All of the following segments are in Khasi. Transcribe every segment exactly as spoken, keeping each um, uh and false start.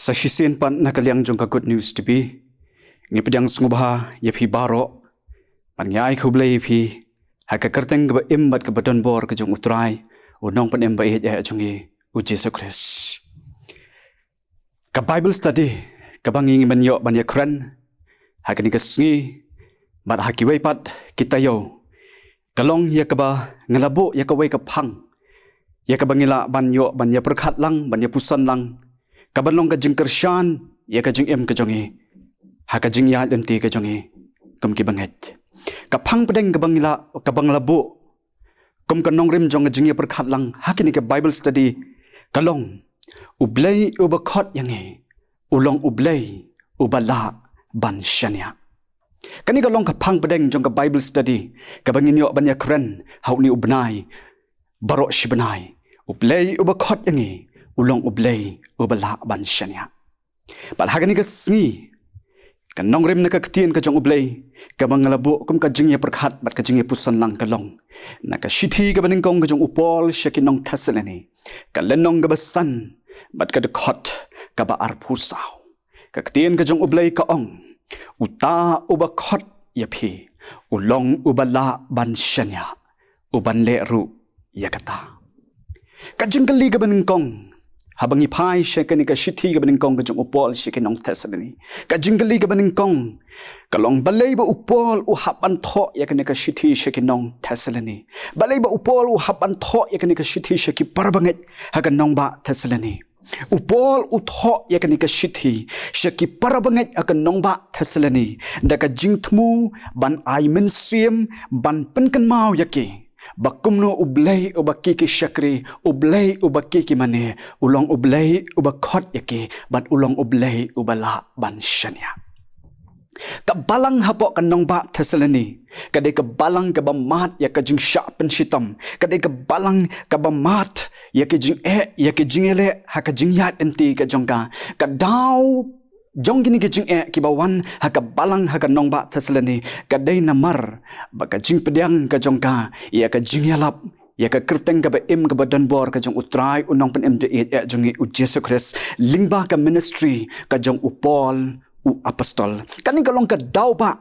Sa shisien pat na ka liang jong ka Good News T V, ngi pdiang sngewbha ïa phi baroh, bad ngi ai khublei ïa phi ha ka kyrteng kaba im bad kaba donbor ka jong U Trai, U Nongpynim ba ïeit eh jong ngi, U Jisu Khrist. Ka Bible study kaba ngi ngi ban ïoh ban ïakren ha kane ka sngi bad ha kiwei pat ki taïew, ka long ïa kaba nga la buh ïa kawei ka phang ïa kaba ngi lah ban ïoh ban ïapyrkhat lang, ban ïapuson lang, kaba long ka jingkyrshan ïa ka jingim ka jong ngi ha ka jingïaid lynti ka jong ngi kum ki bangeit. Ka phang pdeng kaba ngi la, kaba nga la buh kum ka nongrim jong ka jingïapyrkhat lang ha kane ka Bible study ka long: U Blei uba khot ïa ngi u long U Blei uba lah ban shaniah. Kane ka long ka phang pdeng jong ka Bible study kaba ngin ïoh ban ïakren ha une u bnai baroh shi bnai. U Blei uba khot ïa ngi u long U Blei uba lah ban shaniah. Bad ha kane ka sngi, ka nongrim na ka ktien ka jong U Blei kaba nga la buh kum ka jingïapyrkhat bad ka jingïapuson lang ka long na ka shithi kaba nyngkong ka jong u Paul sha ki nong Thessaloni, ka lynnong kaba san bad ka dkhot kaba arphew saw. Ka ktien ka jong U Blei ka ong: Uta uba khot ïa phi u long uba lah ban shaniah, u ban leh ruh ïa kata. Ka jingkylli kaba nyngkong, haba ngi phai sha kane ka shithi kaba nyngkong ka jong u Paul sha ki nong Thessaloni, ka jingkylli kaba nyngkong ka long: Balei ba u Paul u hap ban thoh ïa kane ka shithi sha ki nong Thessaloni? Balei ba u Paul u hap ban thoh ïa kane ka shithi sha ki para bangeit ha ka nongbah Thessaloni? U Paul u thoh ïa kane ka shithi sha ki para bangeit ha ka nongbah Thessaloni da ka jingthmu ban ai mynsiem ban pynkynmaw ïa ki ba kumno U Blei uba ki ki shakri, U Blei uba ki ki mane, u long U Blei uba khot ïa ki bad u long U Blei uba lah ban shaniah. Ka balang hapoh ka nongbah Thessaloni ka dei ka balang kaba mad ïa ka jingshah pynshitom, ka dei ka balang kaba mad ïa ka jingeh, ïa ka jingïaleh ha ka jingïaid lynti ka jong ka. Ka daw jong kine ki jingeh kiba wan ha ka balang ha ka nongbah Thessaloni ka dei namar ba ka jingpdiang ka jong ka ïa ka jingïalap ïa ka kyrteng kaba im kaba donbor ka jong U Trai, U Nongpynim ba ïeit eh jong ngi, U Jisu Khrist, lyngba ka ministry ka jong u Paul u apostol. Kane ka long ka daw ba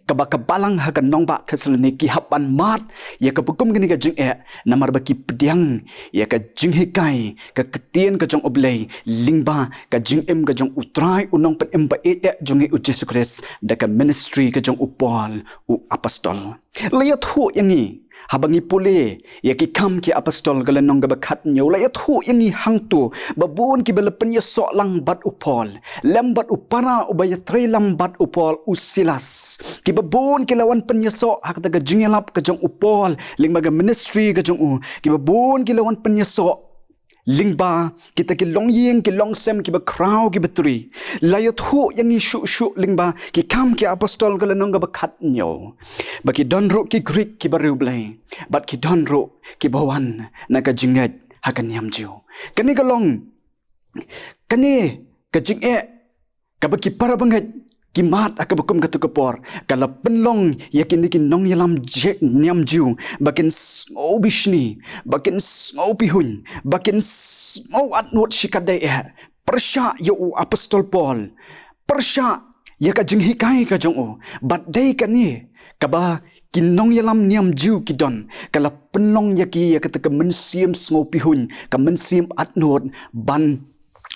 kaba ka balang ha ka nongbah Thessaloni ki hap ban mad ïa kaba kum kane ka jingeh namar ba ki pdiang ïa ka jinghikai ka ktien ka jong U Blei lyngba ka jingim ka jong U Trai, U Nongpynim ba ïeit eh jong ngi, U Jisu Khrist, da ka ministry ka jong u Paul u apostol. La ïathuh ïa ngi haba ngi pule ïa Ki Kam ki Apostol ka lynnong kaba khathynñiew, la ïathuh ïa ngi hangto ba bun kiba la pynïasoh lang bad u Paul, lem bad u para uba ïatrei lang bad u Paul, u Silas. Kiba bun ki la wan pynïasoh ha kata ka jingïalap ka jong u Paul lyngba ka ministry ka jong u. Kiba bun ki la wan pynïasoh lyngba kita ki longïing ki longsem kiba khraw kiba tri. La ïathuh ïa ngi shuh shuh lyngba Ki Kam ki Apostol ka lynnong kaba khathynñiew ba ki don ruh ki Grik kiba riewblei bad ki don ruh kiba wan na ka jingngeit ha ka niam Jiw. Kane ka long, kane ka jingeh kaba ki para bangeit ki mad ha kaba kum kata ka por ka la pynlong ïa kine ki nongïalam je-, niam Jiw ba kin sngew bishni, ba kin sngew pihuiñ, ba kin sngew atnud shikatdei eh pyrshah ïa u apostol Paul, pyrshah ïa ka jinghikai ka jong u. Bad dei kane kaba ki nongïalam niam Jiw ki don ka la pynlong ïa ki ïa kata ka mynsiem sngew pihuiñ, ka mynsiem atnud ban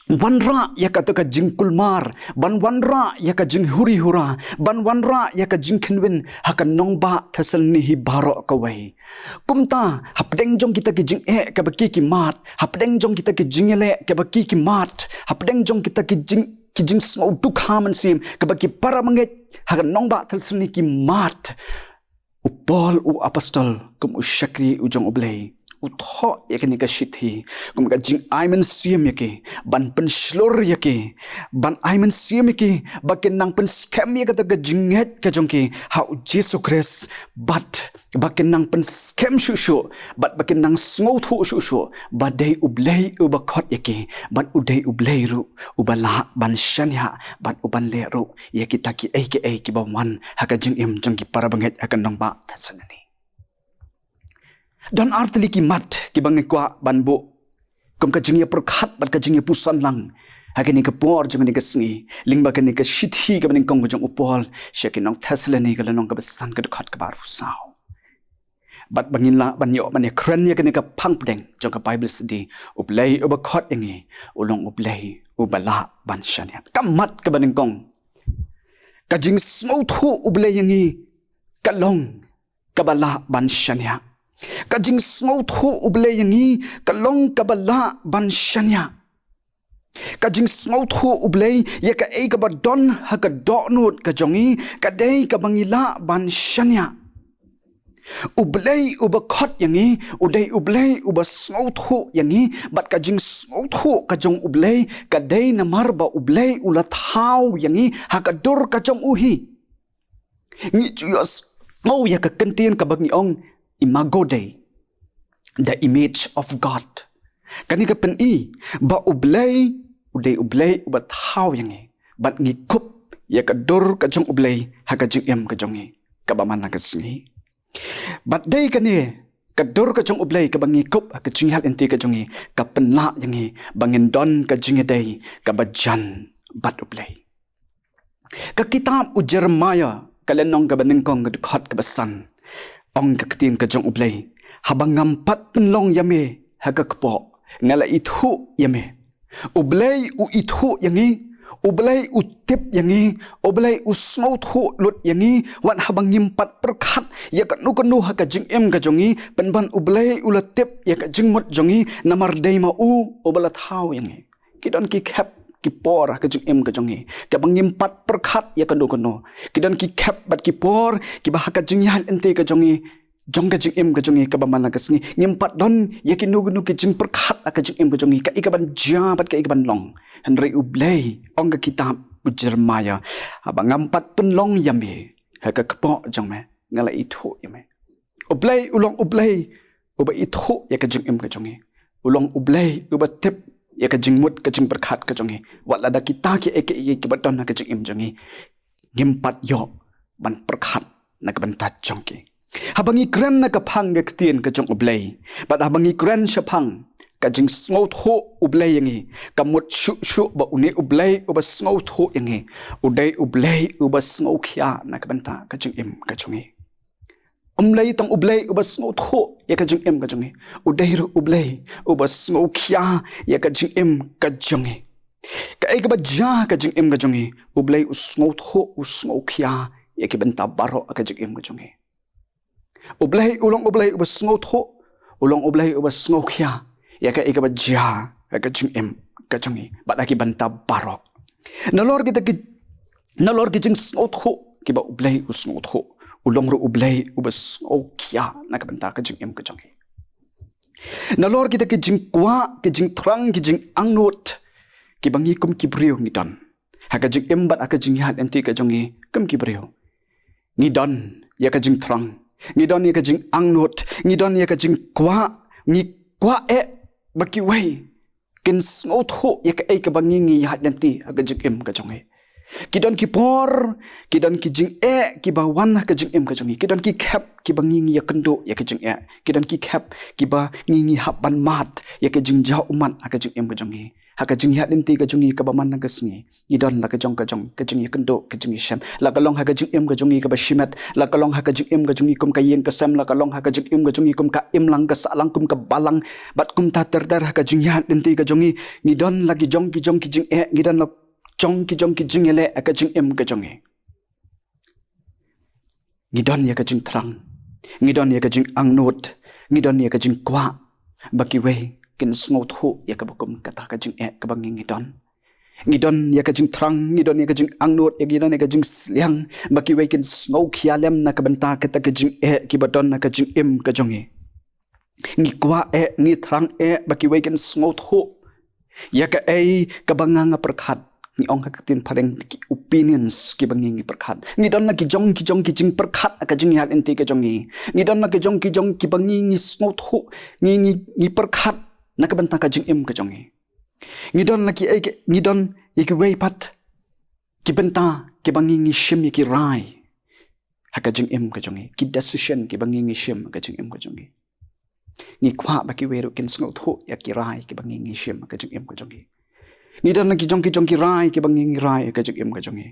wanrah ïa kata ka jingkulmar, ban wanrah ïa ka jinghuri hura, ban wanrah ïa ka jingkhynwin ha ka nongbah Thessaloni hi baroh kawei. Kumta hapdeng jong kita ki jingeh kaba ki ki mad, hapdeng jong kita ki jingïaleh kaba ki ki mad, hapdeng jong kita ki jing, ki jingsngew dukha mynsiem kaba ki para bangeit ha ka nongbah Thessaloni ki mad, u Paul u apostol kum u shakri u jong U Blei u thoh ïa kane ka shithi kum ka jingai mynsiem ïa ki, ban pynshlur ïa ki, ban ai mynsiem ïa ki ba kin nang pynskhem ïa kata ka jingngeit ka jong ki ha U Jisu Khrist, bad ba kin nang pynskhem shuh shuh, bad ba kin nang sngewthuh shuh shuh ba dei U Blei uba khot ïa ki, bad u dei U Blei ruh uba lah ban shaniah bad u ban leh ruh ïa kita kiei kiei kiba wan ha ka jingim jong ki para bangeit ha ka nongbah Thessaloni. Don artylli ki mat kiba ngi kwah ban buh kum ka jingïapyrkhat bad ka jingïapuson lang Ha kane ka por jong kane ka sngi, lyngba kane ka shithi kaba nyngkong ka jong u Paul sha ki nong Thessaloni, ka lynnong kaba san, ka dkhot kaba arphew saw. Bad ba ngin lah ban ïoh ban ïakren ïa kane ka phang pdeng jong ka Bible study, U Blei uba khot ïa ngi u long U Blei uba lah ban shaniah. Ka mat kaba nyngkong, ka jingsngewthuh U Blei ïa ngi ka long kaba lah ban shaniah. Ka jingsngewthuh U Blei ïa ngi ka long kaba lah ban shaniah. Ka jingsngewthuh U Blei ïa kaei kaba don ha ka dohnud ka jong ngi ka dei kaba ngi lah ban shaniah. U Blei uba khot ïa ngi u dei U Blei uba sngewthuh ïa ngi, bad ka jingsngewthuh ka jong U Blei ka dei namar ba U Blei u la thaw ïa ngi ha ka dur ka jong u hi. Ngi ju ïohsngew ïa ka kyntien kaba ngi ong Imago Dei, the image of God. Kane ka pyni ba U Blei u dei U Blei uba thaw ïa ngi, bad ngi kup ïa ka dur ka jong U Blei ha ka jingim ka jong ngi kaba man la ka sngi. Bad dei kane ka dur ka jong U Blei kaba ngi kup ha ka jingïaid lynti ka jong ngi ka pynlah ïa ngi ba ngin don ka jingïadei kaba jan bad U Blei. Ka kitab u Jeremiah, ka lynnong kaba nyngkong, ka dkhot kaba san, ong ka ktien ka jong U Blei: Haba ngam pat pynlong ïa me ha ka kpoh, nga la ithuh ïa me. U Blei u ithuh ïa ngi, U Blei u tip ïa ngi, U Blei u sngewthuh lut ïa ngi, wat haba ngim pat pyrkhat ïa kano kano ha ka jingim ka jong ngi, pynban U Blei u la tip ïa ka jingmut jong ngi, namar dei ma u uba la thaw ïa ngi. Ki don ki khep ki por ha ka jingim ka jong ngi kaba ngim pat pyrkhat ïa kano kano. Ki don ki khep bad ki por kiba ha ka jingïaid lynti ka jong ngi, jong ka jingim ka jong ngi kaba man la ka sngi, ngim pat don ïa kino kino ki jingpyrkhat ha ka jingim ka jong ngi, kaei kaban jia bad kaei kaban long. Hynrei U Blei, ong ka kitab u Jeremiah, haba ngam pat pynlong ïa me ha ka kpoh jong me, nga la ithuh ïa me. U Blei u long U Blei uba ithuh ïa ka jingim ka jong ngi. U long U Blei uba tip ïa ka jingmut ka jingpyrkhat ka jong ngi. Wat lada kita kiei kiei kiba don ha ka jingim jong ngi, ngim pat ïoh ban pyrkhat na ka bynta jong ki. Haba ngi kren na ka phang ka ktien ka jong U Blei, bad haba ngi kren shaphang ka jingsngewthuh U Blei ïa ngi, ka mut shuh shuh ba une U Blei uba sngewthuh ïa ngi u dei U Blei uba sngewkhia na ka bynta ka jingim ka jong ngi. Um dei tang U Blei uba sngewthuh ïa ka jingim ka jong ngi, u dei ruh U Blei uba sngewkhia ïa ka jingim ka jong ngi. Kaei kaba jia ha ka jingim ka jong ngi, U Blei u sngewthuh, u sngewkhia ïa ki bynta baroh ha ka jingim ka jong ngi. U Blei u long U Blei uba sngewthuh, u long U Blei uba sngewkhia ïa kaei kaba jia ha ka jingim ka jong ngi bad ha ki bynta baroh. Nalor kita ki, nalor ki jingsngewthuh kiba U Blei u sngewthuh, u long ruh U Blei uba sngewkhia na ka bynta ka jingim ka jong ngi. Nalor kita ki jingkwah, ki jingthrang, ki jingangnud kiba ngi kum ki briew ngi don ha ka jingim bad ha ka jingïaid lynti ka jong ngi kum ki briew. Ngi don ïa ka jingthrang, ngi don ïa ka jingangnud, ngi don ïa ka jingkwah, ngi kwah eh ba kiwei kin sngewthuh ïa kaei kaba ngi ngi ïaid lynti ha ka jingim ka jong ngi. Ki don ki por, ki don ki jingeh kiba wan ha ka jingim ka jong ngi. Ki don ki khep kiba ngi ngi ïakynduh ïa ka jingeh. Ki don ki khep kiba ngi ngi hap ban mad ïa ka jingjaw ummat ha ka jingim ka jong ngi. Ha ka jingïaid lynti ka jong ngi kaba man la ka sngi, ngi don la ka jong ka jong ka jingïakynduh, ka jingïashem. La ka long ha ka jingim ka jong ngi kaba shimet, la ka long ha ka jingim ka jong ngi kum ka ïing ka sem, la ka long ha ka jingim ka jong ngi kum ka imlang ka sahlang, kum ka balang, bad kumta ter ter ha ka jingïaid lynti ka jong ngi, ngi don la ki jong ki jong ki jingeh, ngi don la jong ki jong ki jingïaleh ha ka jingim ka jong ngi. Ngi don ïa ka jingthrang, ngi don ïa ka jingangnud, ngi don ïa ka jingkwah ba kiwei kin sngewthuh ïa kaba kum kata ka jingeh kaba ngi ngi don. Ngi don ïa ka jingthrang, ngi don ïa ka jingangnud, ngi don ïa ka jingsliang ba kiwei kin sngewkhia lem na ka bynta kata ka jingeh kiba don ha ka jingim ka jong ngi. Ngi kwah eh, ngi thrang eh ba kiwei kin sngewthuh ïa kaei kaba nga nga pyrkhat. Ngi ong ha ka ktien phareng ki opinions kiba ngi ngi pyrkhat. Ngi don la ki jong ki jong ki jingpyrkhat ha ka jingïaid lynti ka jong ngi. Ngi don la ki jong ki jong kiba ngi ngi sngewthuh, ngi ngi ngi pyrkhat na ka bynta ka jingim ka jong ngi. Ngi don la ki, eh, ki, ngi don ïa kiwei pat ki bynta kiba ngi ngi shim ïa ki rai ha ka jingim ka jong ngi, ki decision kiba ngi ngi shim ha ka jingim ka jong ngi. Ngi kwah ba kiwei ruh kin sngewthuh ïa ki rai kiba ngi ngi shim ha ka jingim ka jong ngi. Ngi don la ki jong ki jong ki rai kiba ngi ngi rai ïa ka jingim ka jong ngi.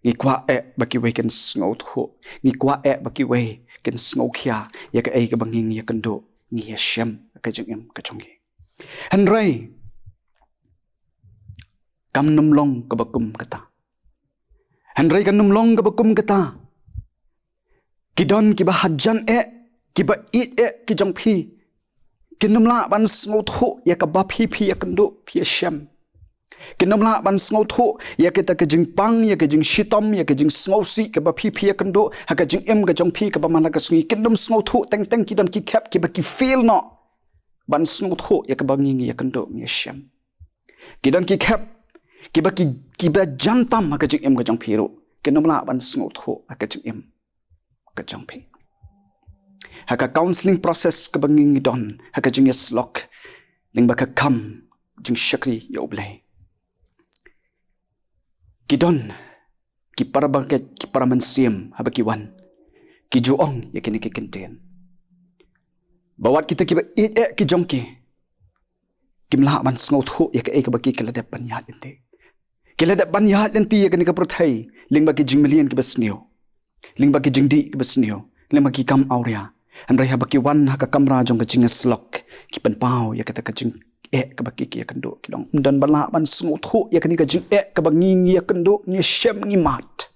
Ngi kwah eh ba kiwei kin sngewthuh. Ngi kwah eh ba kiwei kin sngewkhia ïa kaei kaba ngi ngi ïakynduh, ngi ïashem ïa ka jingim ka jong ngi. Hynrei kam nym long kaba kum kata. Hynrei kam nym long kaba kum kata. Ki don kiba hajan eh, kiba ïeit eh ki jong phi. Kin nym lah ban sngewthuh ïa kaba phi phi ïakynduh, phi ïashem. Kin nym lah ban sngewthuh ïa kita ka jingpang, ïa ka jingshitom, ïa ka jingsngewsih kaba phi phi ïakynduh ha ka jingim ka jong phi kaba man la ka sngi. Kin nym sngewthuh teng teng. Ki don ki khep kiba ki fail noh ban sngewthuh ïa kaba ngi ngi ïakynduh, ngi ïashem. Ki don ki khep kiba ki, kiba jan tam ha ka jingim ka jong phi ruh. Kin nym lah ban sngewthuh ha ka jingim ka jong phi. Ha ka counselling process kaba ngi ngi don ha ka jingïasyllok lyngba ka kam jingshakri ïa U Blei, ki don ki para bangeit, ki para mynsiem haba ki wan, ki ju ong ïa kine ki kyntien ba wat kita kiba ïeit eh ki jong ki, kim lah ban sngewthuh ïa kaei kaba ki, ki la dep ban ïaid lynti. Ki la dep ban ïaid lynti ïa kane ka pyrthei lyngba ki jingmlien kiba sniew, lyngba ki jingdih kiba sniew, lyngba ki kam awria. Hynrei haba ki wan ha ka kamra jong ka jingïasyllok, ki pynpaw ïa kata ka jingeh kaba ki ki ïakynduh, ki ong, ym don ba lah ban sngewthuh ïa kane ka jingeh kaba ngi ngi ïakynduh, ngi ïashem, ngi mad.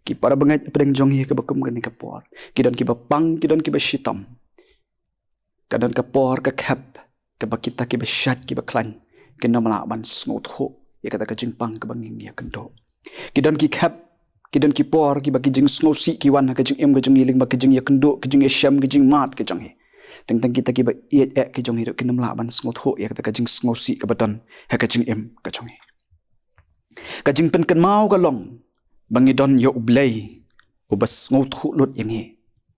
Ki para bangeit, hapdeng jong ngi kaba kum kane ka por, ki don kiba pang, ki don kiba shitom. Ka don ka por, ka khep kaba kita kiba shait, kiba khlaiñ, kin nym lah ban sngewthuh ïa kata ka jingpang kaba ngi ngi ïakynduh. Ki don ki khep, ki don ki por kiba ki jingsngewsih ki wan ha ka jingim ka jong ngi lyngba ka jingïakynduh, ka jingïashem, ka jingmad ka jong ngi. Teng teng kita kiba ïeit eh ki jong ngi ruh kin nym lah ban sngewthuh ïa kata ka jingsngewsih kaba don ha ka jingim ka jong ngi. Ka jingpynkynmaw ka long ba ngi don ïa U Blei uba sngewthuh lut ïa ngi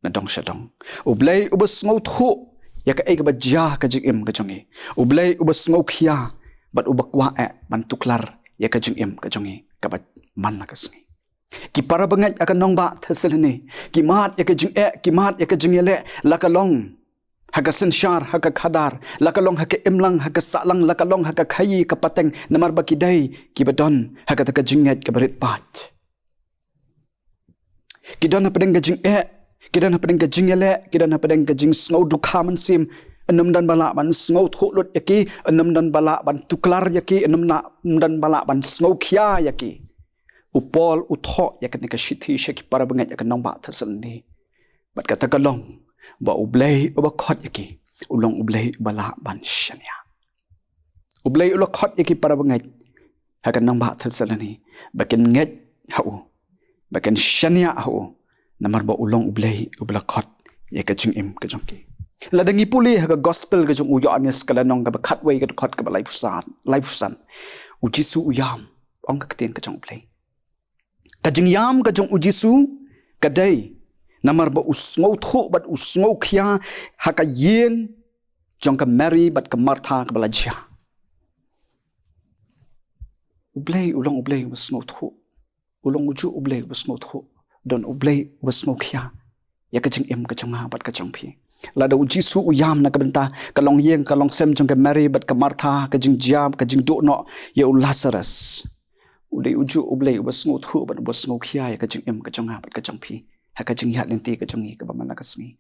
nadong shadong. U Blei uba sngewthuh ïa kaei kaba jia ha ka jingim ka jong ngi. U Blei uba sngewkhia bad uba kwah eh ban tuklar ïa ka jingim ka jong ngi kaba man la ka sngi. Ki para bangeit ha ka nongbah Thessaloni, ki mad ïa ka jingeh, ki mad ïa ka jingïaleh, la ka long ha ka synshar, ha ka khadar, la ka long ha ka imlang, ha ka sahlang, la ka long ha ka khaïi ka pateng, namar ba ki dei kiba don ha kata ka jingngeit kaba rit paid. Ki don hapdeng ka jingeh, ki don hapdeng ka jingïaleh, ki don hapdeng ka jingsngew dukha mynsiem. Ym don ba lah ban sngewthuh lut ïa ki, ym don ba lah ban tuklar ïa ki, ym don ba lah ban sngewkhia ïa ki. U Paul u thoh ïa kane ka shithi sha ki para bangeit ha ka nongbah Thessaloni. Bad kata ka long ba U Blei uba khot ïa ki u long U Blei uba lah ban shaniah. U Blei u la khot ïa ki para bangeit ha ka nongbah Thessaloni ba kin ngeit ha u, ba kin shaniah ha u, namar ba u long U Blei uba la khot ïa ka jingim ka jong ki. Lada ngi pule ha ka gospel ka jong u Ïoannis, ka lynnong kaba khatwei, ka dkhot kaba laiphew san, laiphew san, u Jisu u ïam, ong ka ktien ka jong U Blei. Ka jingïam ka jong u Jisu ka dei namar ba u sngewthuh bad u sngewkhia ha ka ïing jong ka Mary bad ka Martha kaba la jia. U Blei u long U Blei uba sngewthuh. U long ujuh U Blei uba sngewthuh. Don U Blei uba sngewkhia ïa ka jingim ka jong nga bad ka jong phi. Lada u Jisu u ïam na ka bynta ka longïing ka longsem jong ka Mary bad ka Martha, ka jingjia, ka jingduh noh ïa u Lazarus, u dei ujuh U Blei uba sngewthuh bad uba sngewkhia ïa ka jingim ka jong nga bad ka jong phi ha ka jingïaid lynti ka jong ngi kaba man la ka sngi.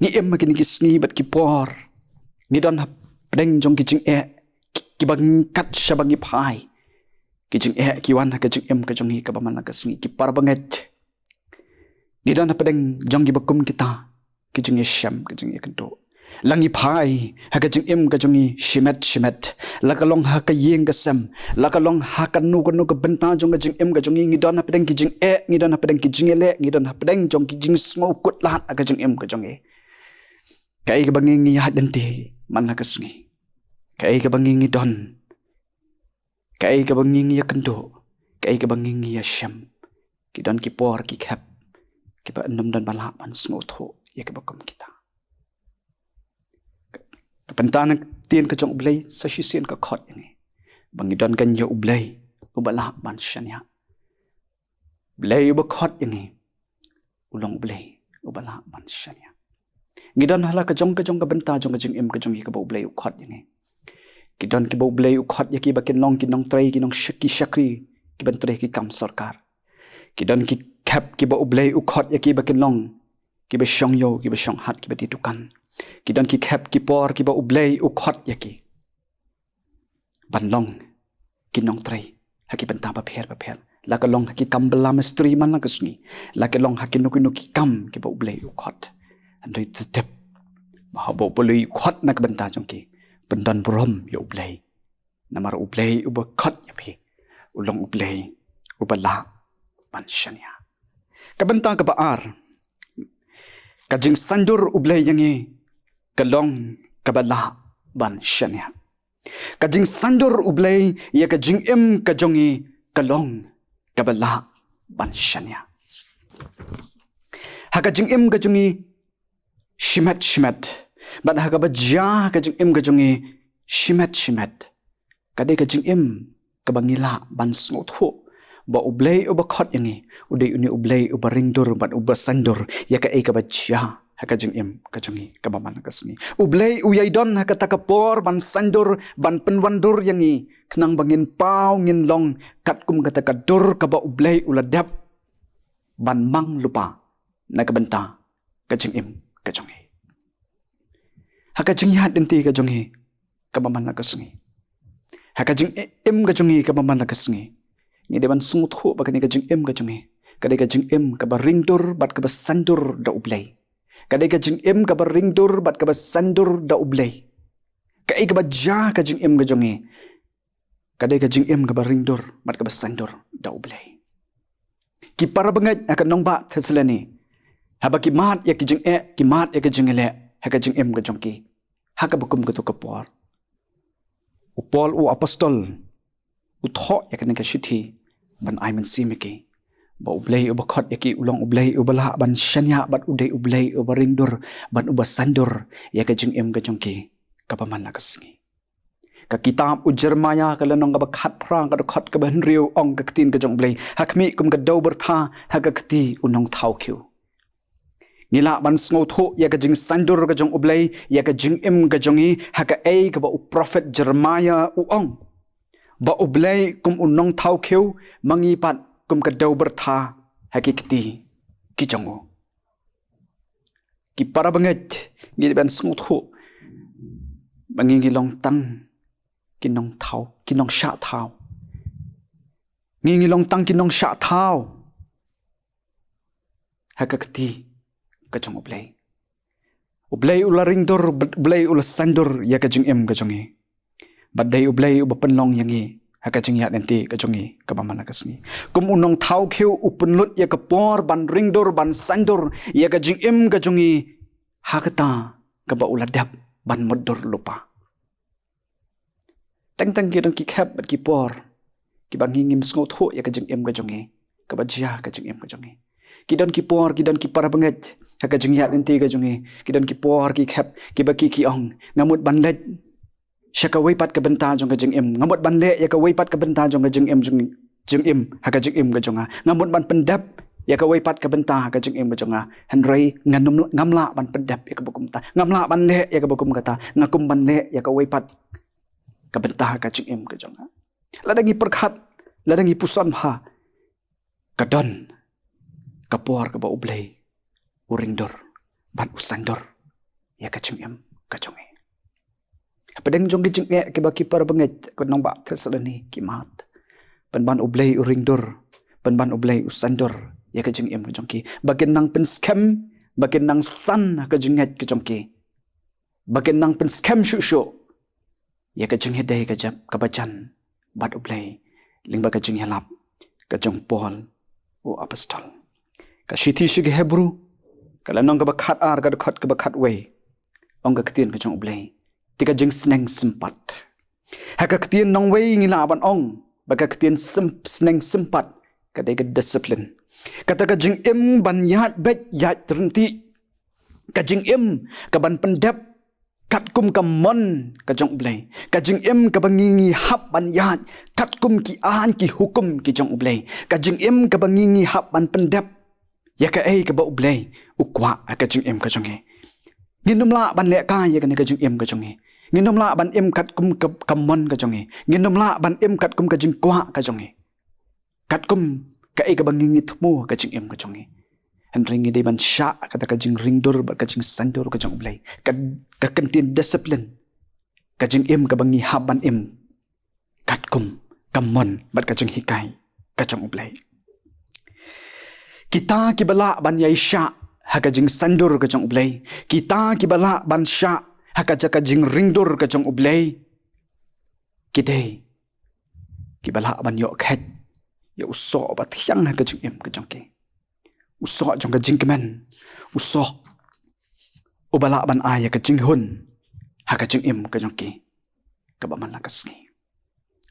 Ngi im ha kine ki sngi bad ki por, ngi don hapdeng jong ki jingeh, ki, kiba kat shaba ngi phai. Ki jingeh ki wan ha ka jingim ka jong ngi kaba man la ka sngi. Ki para bangeit, ngi don hapdeng jong kiba kum kita ki jingïashem, ki jingïakynduh. La ngi phai ha ka jingim ka jong ngi shimet shimet, la ka long ha ka ïing ka sem, la ka long ha kano kano ka bynta jong ka jingim ka jong ngi, ngi don hapdeng ki jingeh, ngi don hapdeng ki jingïaleh, ngi don hapdeng jong ki jingsngew kut lad ha ka jingim ka jong ngi. Kaei kaba ngi ngi ïaid lynti man la ka sngi, kaei kaba ngi ngi don, kaei kaba ngi ngi ïakynduh, kaei kaba ngi ngi ïashem, ki don ki por, ki khep kiba ym don ba lah ban sngewthuh ïa kiba kum kita. Ka bynta na ka ktien ka jong U Blei sa shisien ka khot ïa ngi ba ngi don kein ïa U Blei uba lah ban shaniah. Blei uba khot ïa ngi u long U Blei uba lah ban shaniah. Ngi don ha la ka jong ka jong ka bynta jong ka jingim ka jong ngi kaba U Blei u khot ïa ngi. Ki don kiba U Blei u khot ïa ki ba kin long ki nongtrei, ki nong shak-, ki shakri, ki ban trei ki kam sorkar. Ki don ki khep kiba U Blei u khot ïa ki ba kin long kiba shong ïew, kiba shong hat, kiba die dukan. Ki don ki khep ki por kiba U Blei u khot ïa ki ban long ki nongtrei ha ki bynta bapher bapher. La ka long ha ki kam bylla mistri man la ka sngi, la ka long ha kino kino ki kam kiba U Blei u khot. Hynrei to tip ba haba U Blei u khot na ka bynta jong ki, pyndon burom ïa U Blei. Namar U Blei uba khot ïa phi u long U Blei uba lah ban shaniah. Ka bynta kaba ar, ka jingsaiñdur U Blei ïa ngi ka long kaba lah ban shaniah. Ka jingsaiñdur U Blei ïa ka jingim ka jong ngi ka long kaba lah ban shaniah. Ha ka jingim ka jong ngi shimet shimet, bad ha kaba jia ha ka jingim ka jong ngi shimet shimet, ka dei ka jingim kaba ngi lah ban sngewthuh ba U Blei uba khot ïa ngi u dei une U Blei uba ringdur bad uba saiñdur ïa kaei kaba jia ha ka jingim ka jong ngi kaba man la ka sngi. U Blei u ïai don ha kata ka por ban saiñdur, ban pynwandur ïa ngi, khnang ba ngin paw, ngin long katkum kata ka dur kaba U Blei u la dep ban mang lypa na ka bynta ka jingim ka jong ngi. Ha ka jingïaid lynti ka jong ngi kaba man la ka sngi, ha ka jingim ka jong ngi kaba man la ka sngi, ngi dei ban sngewthuh ba kane ka jingim ka jong ngi ka dei ka jingim kaba ringdur bad kaba saiñdur da U Blei. Ka dei ka jingim kaba ringdur bad kaba saiñdur da U Blei. Kaei kaba jia ha ka jingim ka jong ngi ka dei ka jingim kaba ringdur bad kaba saiñdur da U Blei. Ki para bangeit ha ka nongbah Thessaloni, haba ki mad ïa ki jingeh, ki mad ïa ki jingeh ha ka jingim ka jong ki, ha kaba kum kato ka por, u Paul u apostol u thoh ïa kane ka shithi ban ai mynsiem ïa ki ba U Blei uba khot ïa ki u long U Blei uba lah ban shaniah bad u dei U Blei uba ringdur bad uba saiñdur ïa ka jingim ka jong ki kaba man la ka sngi. Ka kitab u Jeremaïah ka lynnong kaba khatphra, ka dkhot kaba hynriew, ong ka ktien ka jong U Blei: Ha khmih kum ka dew byrtha ha ka kti u nongthaw khiew. Ngi lah ban sngewthuh ïa ka jingsaiñdur ka jong U Blei ïa ka jingim ka jong ngi ha kaei kaba u prophet Jeremaïah u ong, ba U Blei kum u nongthaw khiew, ma ngi pat kum ka dew byrtha ha ki kti ki jong u. Ki para bangeit, ngi dei ban sngewthuh ba ngi ngi long tang ki nongthaw, ki nongshah thaw. Ngi ngi long tang ki nongshah thaw ha ka kti ka jong U Blei. U Blei u la ringdur, U Blei u la saiñdur ïa ka jingim ka jong ngi. Bad dei U Blei uba pynlong ïa ngi ha ka jingïaid lynti ka jong ngi kaba man la ka sngi. Kum u nongthaw khiew u pynlut ïa ka por ban ringdur, ban saiñdur ïa ka jingim ka jong ngi ha kata kaba u la dep ban mutdur lypa. Teng teng ki don ki khep bad ki por kiba ngi ngim sngewthuh ïa ka jingim ka jong ngi, kaba jia ha ka jingim ka jong ngi. Ki don ki por, ki don ki para bangeit ha ka jingïaid lynti ka jong ngi, ki don ki por, ki khep kiba ki ki ong, nga mut ban leit sha kawei pat ka bynta jong ka jingim, nga mut ban leh ïa kawei pat ka bynta jong ka jingim, jong, jingim ha ka jingim ka jong nga, nga mut ban pyndep ïa kawei pat ka bynta ha ka jingim ka jong nga. Hynrei ngam, ngam lah ban pyndep ïa kaba kumta, ngam lah ban leh ïa kaba kum kata, nga kum ban leh ïa kawei pat ka bynta ha ka jingim ka jong nga. Lada ngi pyrkhat, lada ngi puson bha, ka don ka por kaba U Blei u ringdur bad u saiñdur ïa ka jingim ka jong ngi. Hapdeng jong ki jingeh kiba ki para bangeit ka nongbah Thessaloni ki mad, pynban U Blei u ringdur, pynban U Blei u saiñdur ïa ka jingim ka jong ki, ba kin nang pynskhem, ba kin nang san ha ka jingngeit ka jong ki, ba kin nang pynskhem shuh shuh ïa ka jingïadei ka jap kaba jan bad U Blei, lyngba ka jingïalap ka jong Paul u apostol. Ka shithi sha ki Hebru, ka lynnong kaba khatar, ka dkhot kaba khatwei, ong ka ktien ka jong U Blei: Te ka jingsneng sympat. Ha ka ktien nongwei ngi lah ban ong ba ka ktien sym-, sneng sympat ka dei ka discipline. Kata ka jingim ban ïaid beit ïaid ryntih, ka jingim ka ban pyndep katkum ka mon ka jong U Blei, ka jingim kaba ngi ngi hap ban ïaid katkum ki aiñ ki hukum ki jong U Blei, ka jingim kaba ngi ngi hap ban pyndep ïa kaei kaba U Blei u kwah ha ka jingim ka jong ngi. Ngin ym lah ban leh kai ïa kane ka jingim ka jong ngi. Ngin ym lah ban im katkum ka, ka mon ka jong ngi. Ngin ym lah ban im katkum ka jingkwah ka jong ngi, katkum kaei kaba ngi, ngi thmu ka jingim ka jong ngi. Hynrei ngi dei ban shah kata ka jingringdur bad ka jingsaiñdur ka jong U Blei, ka, ka kyntien discipline, ka jingim kaba ngi hap ban im katkum ka mon bad ka jinghikai ka jong U Blei. Kita kiba lah ban ïai shah ha ka jingsaiñdur ka jong U Blei, kita kiba lah ban shah ha ka jaka jingringdur ka jong U Blei, ki dei kiba lah ban ïoh khet ïa u soh uba thiang ha ka jingim ka jong ki, u soh jong ka jingkmen, u soh uba lah ban ai ïa ka jinghun ha ka jingim ka jong ki kaba man la ka sngi.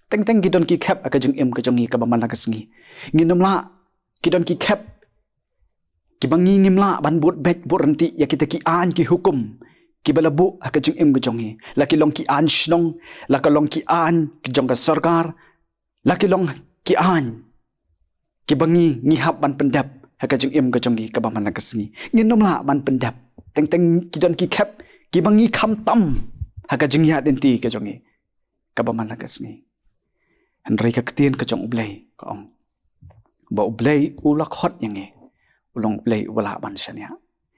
Teng teng ki don ki khep ha ka jingim ka jong ngi kaba man la ka sngi. Ngin ym lah, ki don ki khep kiba ngi ngim lah ban bud beit bud ryntih ïa kita ki aiñ ki hukum kiba la buh ha ka jingim ka jong ngi, la ki long ki aiñ shnong, la ka long ki aiñ ki jong ka sorkar, la ki long ki aiñ kiba ngi, ngi hap ban pyndep ha ka jingim ka jong ngi kaba man la ka sngi. Ngin ym lah ban pyndep. Teng teng ki don ki khep kiba ngi kham tam ha ka jingïaid lynti ka jong ngi kaba man la ka sngi. Hynrei ka ktien ka jong U Blei ka ong ba U Blei u la khot ïa ngi u long U Blei uba lah ban shaniah.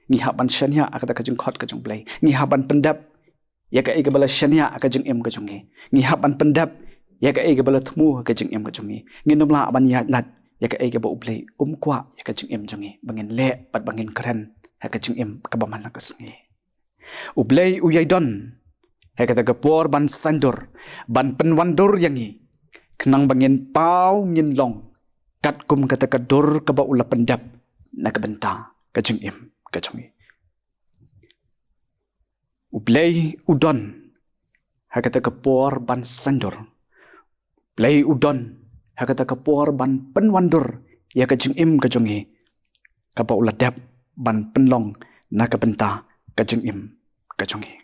Ngi hap ban shaniah ha kata ka jingkhot ka jong U Blei. Ngi hap ban pyndep ïa kaei kaba la shaniah ha ka jingim ka jong ngi. Ngi hap ban pyndep ïa kaei kaba la thmu ha ka jingim ka jong ngi. Ngin ym lah ban ïaid lait ïa kaei kaba U Blei um kwah ïa ka jingim jong ngi ba ngin leh bad ba ngin kren ha ka jingim kaba man la ka sngi. U Blei u ïai don ha kata ka por ban saiñdur, ban pynwandur ïa ngi, khnang ba ngin paw ngin long katkum kata ka dur kaba u la pyndep na ka bynta ka jingim ka jong ngi. U Blei u don ha kata ka por ban saiñdur. U Blei u don ha kata ka por ban pynwandur ïa ka jingim ka jong ngi, kaba u la dep ban pynlong na ka bynta ka jingim ka jong ngi.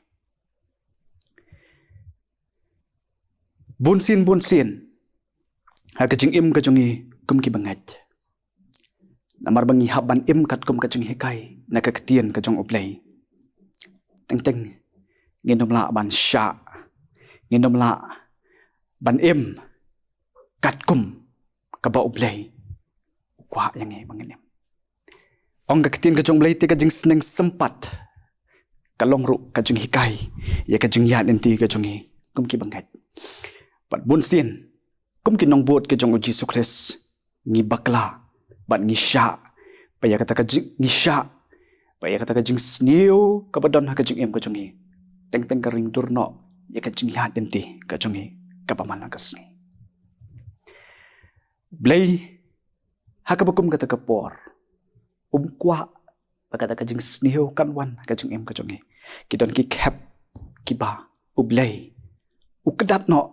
Bun sien bun sien ha ka jingim ka jong ngi kum ki bangeit, namar ba ngi hap ban im katkum ka jinghikai na ka ktien ka jong U Blei. Teng teng ngin ym lah ban shah, ngin ym lah ban im katkum kaba U Blei u kwah ïa ngi ba ngin im. Ong ka ktien ka jong U Blei te ka jingsneng sympat ka long ruh ka jinghikai ïa ka jingïaid lynti ka jong ngi kum ki bangeit. Bad bun sien kum ki nongbud ka jong U Jisu Khrist, ngi bakla bad ngi shah ba ïa kata ka jing, ngi shah ba ïa kata ka jingsniew kaba don ha ka jingim ka jong ngi teng teng ka ring dur noh ïa ka jingïaid lynti ka jong ngi kaba man la ka sngi. U Blei ha kaba kum kata ka por um kwah ba kata ka jingsniew kan wan ha ka jingim ka jong ngi. Ki don ki khep kiba U Blei u kdat noh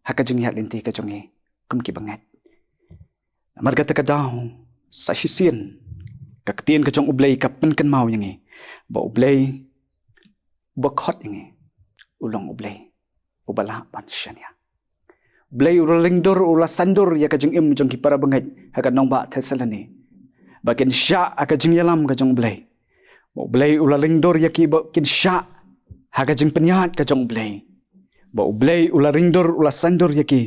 ha ka jingïaid lynti ka jong ngi kum ki bangeit. Namar kata ka daw sa shisien ka ktien ka jong U Blei ka pynkynmaw ïa ngi ba U Blei uba khot ïa ngi u long U Blei uba lah ban shaniah. U Blei u la lyngdur, u la saiñdur ïa ka jingim jong ki para bangeit ha ka nongbah Thessaloni ba kin shah ha ka jingïalam ka jong U Blei. Ba U Blei u la lyngdur ïa ki ba kin shah ha ka jingpynïaid ka jong U Blei. Ba U Blei u la lyngdur, u la saiñdur ïa ki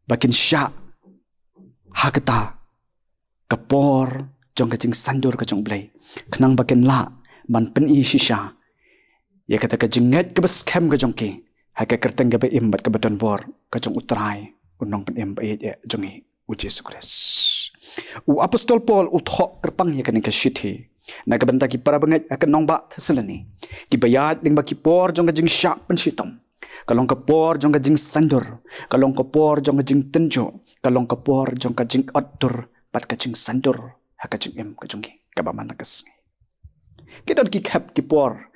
ba kin shah ha kata ka por jong ka jingsaiñdur ka jong U Blei, khnang ba kin lah ban pyni shisha ïa kata ka jingngeit kaba skhem ka jong ki ha ka kyrteng kaba im bad kaba donbor ka jong U Trai, U Nongpynim ba ïeit eh jong ngi, U Jisu Khrist. U Apostol Paul u thoh kyrpang ïa kane ka shithi na ka bynta ki para bangeit ha ka nongbah Thessaloni, kiba ïaid lyngba ki por jong ka jingshah pynshitom. Ka long ka por jong ka jingsaiñdur, ka long ka por jong ka jingtynjuh, ka long ka por jong ka jingot dur bad ka jingsaiñdur ha ka jingim ka jong ki kaba man la ka sngi. Ki don ki khep ki por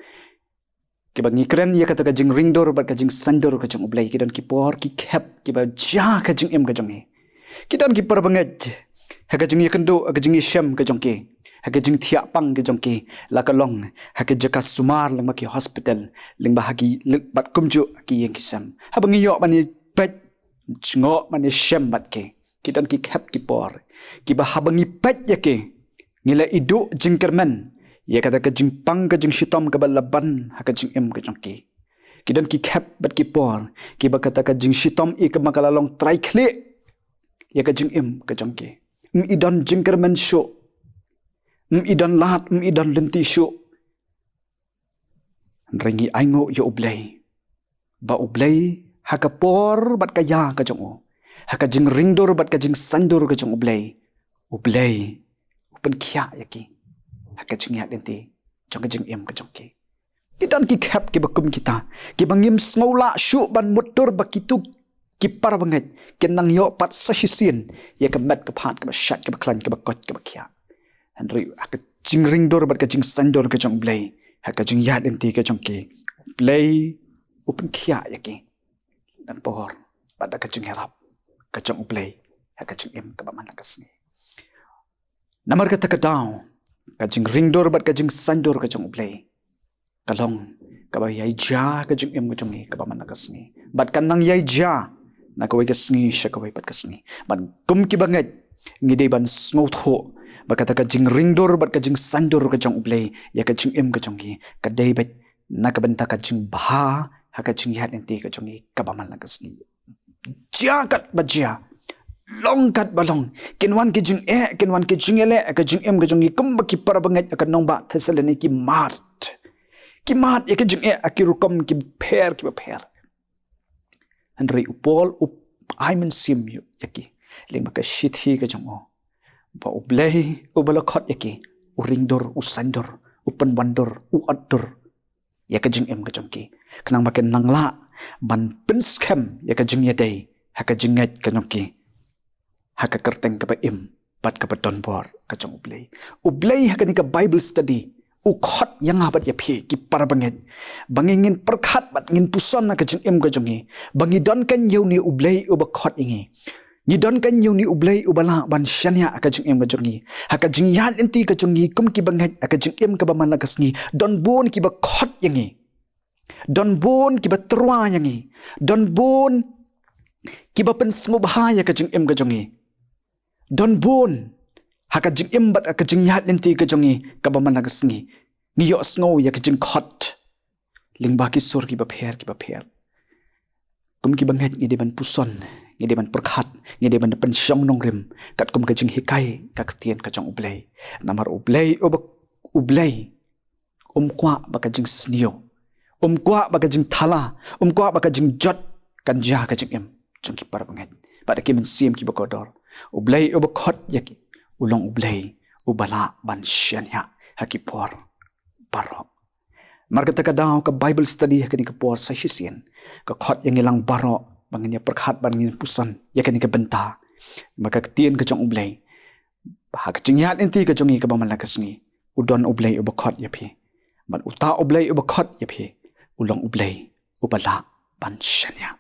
kiba ngi kren ïa kata ka jingring dur bad ka jingsaiñdur ka jong U Blei. Ki don ki por ki khep kiba jia ka jingim ka jong ngi. Ki don ki para bangeit ha ka jingïakynduh, ha ka jingïashem ka jong ki, ha ka jingthiah pang ka jong ki, la ka long ha ka jaka sumar lyngba ki hospital, lyngba ha ki, bad kumjuh ha ki ïing ki sem, haba ngi ïoh ban ïapeit jngoh ban ïashem bad ki. Ki don ki khep ki por kiba haba ngi peit ïa ki, ngi la iduh jingkyrmen ïa kata ka jingpang ka jingshitom kaba la ban ha ka jingim ka jong ki. Ki don ki khep bad ki por kiba kata ka jingshitom i kaba ka la long trai khlieh ïa ka jingim ka jong ki. Ym i don jingkyrmen shuh, ym i don lad, ym i don lynti shuh. Hynrei ngi ainguh ïa U Blei ba U Blei ha ka por bad ka ïa ka jong u, ha ka jingringdur bad ka jingsaiñdur ka jong U Blei, U Blei u pynkhiah ïa ki ha ka jingïaid lynti jong ka jingim ka jong ki. Ki don ki khep kiba kum kita kiba ngim sngew lah shuh ban mutdur ba kitu ki para bangeit kin nang ïoh pat sa shisien ïa ka met ka phad kaba shait kaba khlaiñ kaba koit kaba khiah. Hynrei ha ka jingringdur bad ka jingsaiñdur ka jong U Blei ha ka jingïaid lynti ka jong ki, U Blei u pynkhiah ïa ki da ka por bad da ka jingïarap ka jong U Blei ha ka jingim kaba man la ka sngi. Namar kata ka daw ka jingringdur bad ka jingsaiñdur ka jong U Blei ka long kaba ïai jia ka jingim ka jong ngi kaba man la ka sngi bad kan nang ïai jia na kawei ka sngi sha kawei pat ka sngi. Bad kum ki bangeit ngi dei ban sngewthuh ba kata ka jingringdur bad ka jingsaiñdur ka jong U Blei ïa ka jingim ka jong ngi ka dei beit na ka bynta ka jingbha ha ka jingïaid lynti ka jong ngi kaba man la ka sngi. Jia kat ba jia, long kat ba long, kin wan ki jingeh, kin wan ki jingïaleh ha ka jingim ka jong ngi kumba ki para bangeit ha ka nongbah Thessaloniki ki mad. Ki mad ïa ka jingeh ha ki rukom kiba pher kiba pher. Hynrei u Paul u ai mynsiem ïa ki lyngba ka shithi ka jong u ba U Blei uba la khot ïa ki u ringdur, u saiñdur, u pynwandur, u otdur ïa ka jingim ka jong ki, khnang ba kin nang lah ban pynskhem ïa ka jingïadei ha ka jingngeit ka jong ki ha ka kyrteng kaba im bad kaba donbor ka jong U Blei. U Blei ha kane ka Bible study u khot ïa nga bad ïa phi ki para bangeit ba ngi ngin pyrkhat bad ngin puson ha ka jingim ka jong ngi ba ngi don kan ïa une U Blei uba khot ïa ngi. Ngi don kan ïa une U Blei uba lah ban shaniah ha ka jingim ka jong ngi, ha ka jingïaid lynti ka jong ngi kum ki bangeit ha ka jingim kaba man la ka sngi. Don bun kiba khot ïa ngi, don bun kiba tyrwa ïa ngi, don bun kiba pynsngewbha ïa ka jingim ka jong ngi. Don bun ha ka jingim bad ha ka jingïaid lynti ka jong ngi kaba man la ka sngi ngi ïohsngew ïa ka jingkhot lyngba ki sur kiba pher kiba pher. Kum ki bangeit ngi dei ban puson, ngi dei ban pyrkhat, ngi dei ban pynshong nongrim katkum ka jinghikai ka ktien ka jong U Blei. Namar U Blei uba, U Blei um kwah ba ka jingsniew, um kwah ba ka jingthala, um kwah ba ka jingjot kan jia ha ka jingim jong ki para bangeit. Bad ha ki mynsiem kiba kordor U Blei uba khot ïa ki u long U Blei uba lah ban shaniah ha ki por baroh. Namar kata ka daw ka Bible study ha kane ka por sa shisien ka khot ïa ngi lang baroh ba ngin ïa pyrkhat, ba ngin puson ïa kane ka bynta ba ka ktien ka jong U Blei ha ka jingïaid lynti ka jong ngi kaba man la ka sngi u don U Blei uba khot ïa phi. Bad uta U Blei uba khot ïa phi u long U Blei uba lah ban shaniah.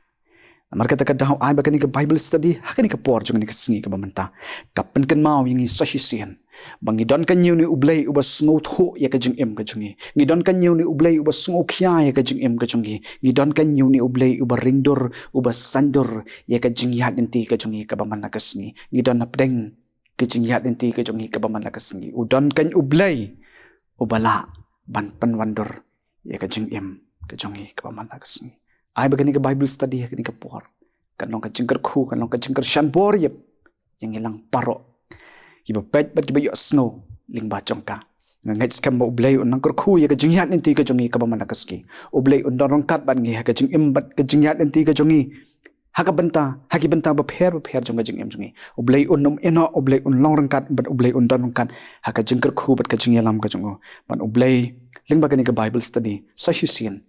Namar kata ka daw ai ba kane ka Bible study ha kane ka por jong kane ka sngi kaba mynta ka pynkynmaw ïa ngi sa shisien ba ngi don kan ïa une U Blei uba sngewthuh ïa ka jingim ka jong ngi. Ngi don kan ïa une U Blei uba sngewkhia ïa ka jingim ka jong ngi. Ngi don kan ïa une U Blei uba ringdur, uba saiñdur ïa ka jingïaid lynti ka jong ngi kaba man la ka sngi. Ngi don hapdeng ka jingïaid lynti ka jong ngi kaba man la ka sngi. U don kan U Blei uba lah ban pynwandur ïa ka jingim ka jong ngi kaba man la ka sngi. Ai ba kane ka Bible study ha kane ka por kan long ka jingkyrkhu, kan long ka jingkyrshan bor ïa ngi lang baroh kiba peit bad kiba ïohsngew lyngba jong ka. Nga ngeit skhem ba U Blei un nang kyrkhu ïa ka jingïaid lynti ka jong ngi kaba man la ka sngi. U Blei un don ryngkat bad ngi ha ka jingim bad ka jingïaid lynti ka jong ngi ha ka bynta, ha ki bynta bapher bapher jong ka jingim jong ngi. U Blei un ym ïehnoh, U Blei un long ryngkat bad U Blei un don ryngkat ha ka jingkyrkhu bad ka jingïalam ka jong u. Bad U Blei lyngba kane ka Bible study sa shisien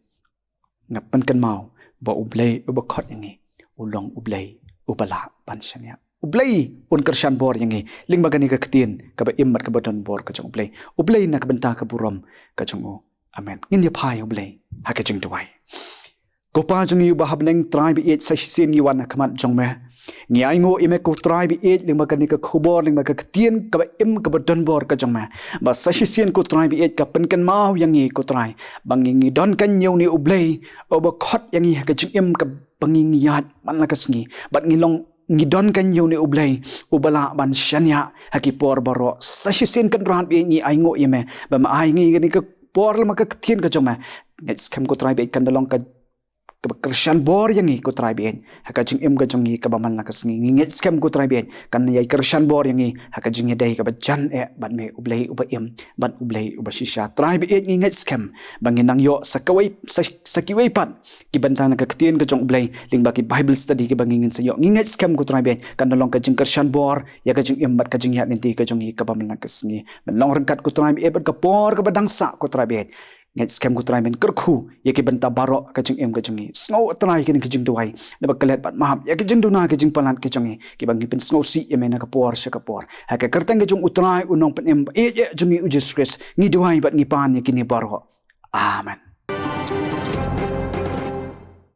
nga pynkynmaw ba U Blei uba khot ïa ngi u long U Blei uba lah ban shaniah. U Blei un kyrshan bor ïa ngi lyngba kane ka ktien kaba im bad kaba donbor ka jong U Blei. U Blei na ka bynta ka burom ka jong u. Amen. Ngin ïa phai ïa U Blei ha ka jingduwai. Ko Pa jong ngi uba ha bneng, Trai ba ïeit, sa shisien ngi wan ha khmat jong me. Ngi ainguh ïa me ko Trai ba ïeit lyngba kane ka khubor, lyngba ka ktien kaba im kaba donbor ka jong me. Ba sa shisien ko Trai ba ïeit ka pynkynmaw ïa ngi ko Trai ba ngi, ngi don kan ïa une U Blei uba khot ïa ngi ha ka jingim kaba ngi, ngi ïaid man la ka sngi. Bad ngi long, ngi don kan ïa une U Blei uba lah ban shaniah ha ki por baroh. Sa shisien Kynrad ba ïeit ngi ainguh ïa me ba me ai ngi kane ka por lyngba ka ktien ka jong me. Ngeit skhem ko Trai ba ïeit kan da long ka kaba kyrshan bor ïa ngi ko Trai baieit ha ka jingim ka jong ngi kaba man la ka sngi. Ngi ngeit skhem ko Trai baieit kan ïai kyrshan bor ïa ngi ha ka jingïadei kaba jan eh bad me U Blei uba im bad U Blei uba shisha. Trai baieit ngi ngeit skhem ba ngin nang ïoh sa kawei sa, sa kiwei pat ki bynta na ka ktien ka jong U Blei lyngba ki Bible study kiba ngi ngin sa ïoh. Ngi ngeit skhem ko Trai baieit kan da long ka jingkyrshan bor ïa ka jingim bad ka jingïaid lynti ka jong ngi kaba man la ka sngi. Men long ryngkat ko Trai baieit bad ka por kaba dang sah ko Trai baieit. Ngeit skhem ko Trai men kyrkhu ïa ki bynta baroh ka jingim ka jong ngi. Sngew Trai kine ki jingduwai naba klet bad map ïa ki jingduna ki jingpalat ki jong ngi kiba ngi pynsngewsih ïa me na ka por sha ka por. Ha ka kyrteng ka jong U Trai U Nongpynim baieit jong ngi U Jisu Khrist ngi duwai bad ngi pan ïa kine baroh. Amen.